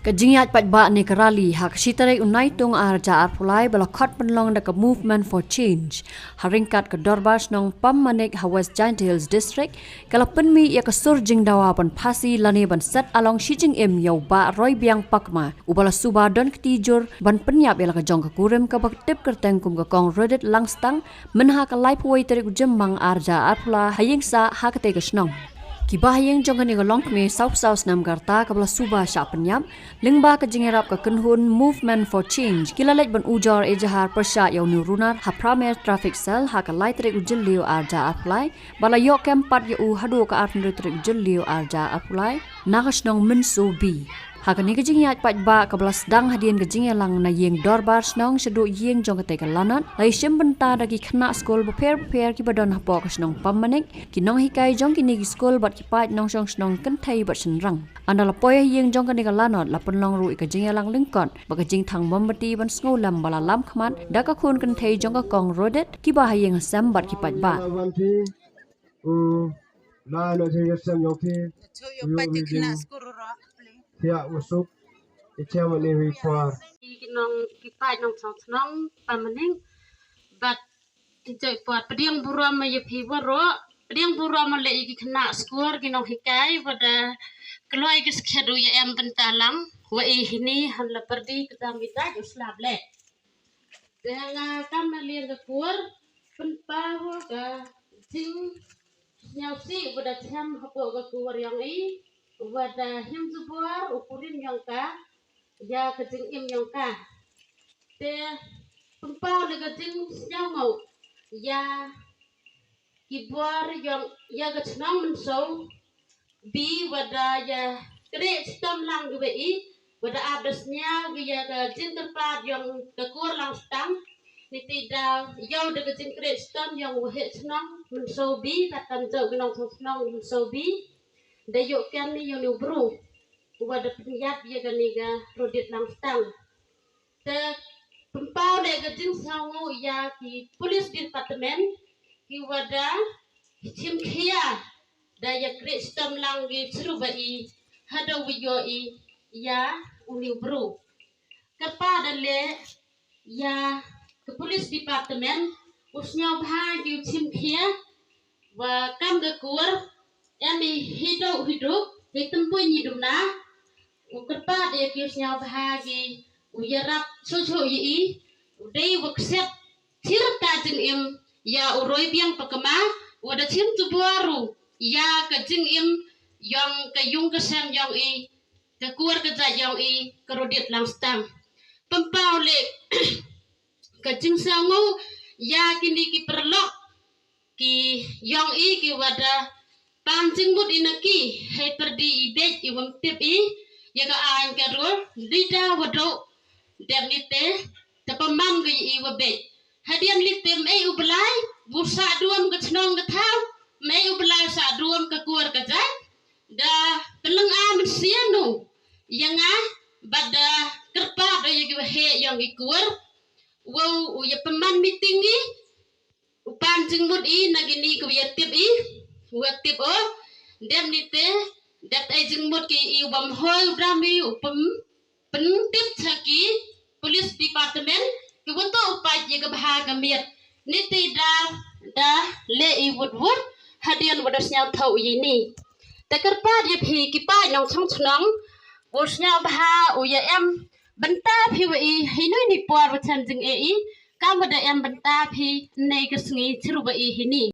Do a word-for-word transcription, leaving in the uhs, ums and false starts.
Ka jingïaid paidbah ne ka rally ha ka shi tarik u Naitung ar hajar arphew lai ba la khot pynlong da ka Movement for Change ha ryngkat ka Dorbar Shnong Pammanik ha West Jaintia Hills District ka la pynmih ïa ka sur jingdawa ban phasi lane ban set along shi jingim ïa u Bah Roibiang Pakma, uba la suba don kti jur ban pynïap ïa la ka jong ka kurim kaba tip kyrteng kum ka Kong Rodit Langstang, mynha ka laiphew wei tarik u Jymmang ar hajar arphew lai ha ïing sah ha katei ka shnong. Ki bahaïing jong kane ka longkmie sawphew saw snem ka rta kaba la suba shah pynïap, lyngba ka jingïarap ka kynhun Movement for Change, ki la leit ban ujor ejahar pyrshah ïa une u runar ha Pramer Traffic Cell ha ka lai tarik u Jylliew ar hajar arphew lai, ba la ïoh kem pat ïa u haduh ka arphew hynriew tarik u Jylliew ar hajar arphew lai na ka shnong Mynso B. Ha kane ka jingïaid paidbah kaba la sdang hadien ka jingïalang na ïing dorbar shnong shaduh ïing jong katei ka lanot, la ïashim bynta da ki khynnah skul bapher bapher kiba don hapoh ka shnong Pammanik, ki nonghikai jong kine ki skul bad ki paid nongshong shnong kynthei bad shynrang. Ynda la poi ha ïing jong kane ka lanot la pynlong ruh ïa ka jingïalang lyngkot bad ka jingthang mombati ban sngewlem ba la lam khmat da ka khun kynthei jong ka Kong Rodit, ki bahaïing hasem bad ki paidbah. Ki nong ki paid nongshong shnong Pammanik bad ki joi pat, pdiang burom ïa phi baroh, pdiang burom leh ïa ki khynnah skul, ki nonghikai, bad da kloi ki skhem ruh ïa em bynta lang wa i hini han la pyrdi ka dam ita ju slap leh. Te nga kam na liang ka kur pynpaw ka jingsngewsih bad da them hapoh ka kur ïong i, bad da him jubor u kurim ïong ka ïa ka jingim ïong ka. Te pynpaw leh ka jingsngewsih ïa ki bor ïong ïa ka chnong Mynso B, bad da ïa khreh chitom lang ki wa i, bad da ap da sñiaw ki ïa ka jingkyrpad ïong ka kur Langstang. Niti da ïoh da ka jingkhreh chitom ïong u heh chnong Mynso B, da kam jooh ki nongshong shnong Mynso B, da ïoh kem ni ïong ni u bru wa da pynïap ïa kani ka Rodit Langstang. Te pynpaw leh ka jingsngewnguh ïa ki police department, ki wa da chim khia da ïa khreh chitom lang ki chirup wa i hadooh wa ïoh i ïa uni u bru. Kyrpad leh ïa ka police department u sñiawbha ki u chim khia wa kam ka kur em i hi duk hi duk, hi tymbuin hi duna. U kyrpad ïa ki u sñiawbha ki u ïarap shuh shuh ïa i, u dei wa kset thir ka jingim ïa u Roibiang Pakma, wa da chim jubor ruh ïa ka jingim ïong ka yung ka sem ïong i, ka kur ka jait ïong i, ka Rodit Langstang. Pynpaw leh ka jingsngewnguh ïa kini ki paralok ki ïong i ki wa da pan jingmut i na ki, hei pyrdi i beit i wym tip i ïa ka aiñ ka rul, dei da wa dooh. Dep ni te te pynman ka ïa i wa beit. Hadien ni te mei u Blai bu sah duam ka chnong ka thaw, mei u Blai sah duam ka kur ka jait. Da pynlynga mynsiem nu ïa nga bad da kyrpad da ïa ki wa heh ïong ki kur. Wow, u ïa pynman meeting i, u pan jingmut i na kini ki wa ïa tip i, wa tip o. Dep ni te dep ai jingmut ki i u bam hoi u dam i u pyn pyntip cha ki police department ki wa toh u pait ïa ka bha ka miat. Niti da da leh i wut wut hadien wa da sñiawthuh ïa ini. Te kyrpad ïa phi ki paid nongshong shnong, u sñiawbha u ïa em bynta phi wa i hi nui ni por wa chem jingeh i, kam wa da em bynta phi nei ka sngi chirup wa i hini.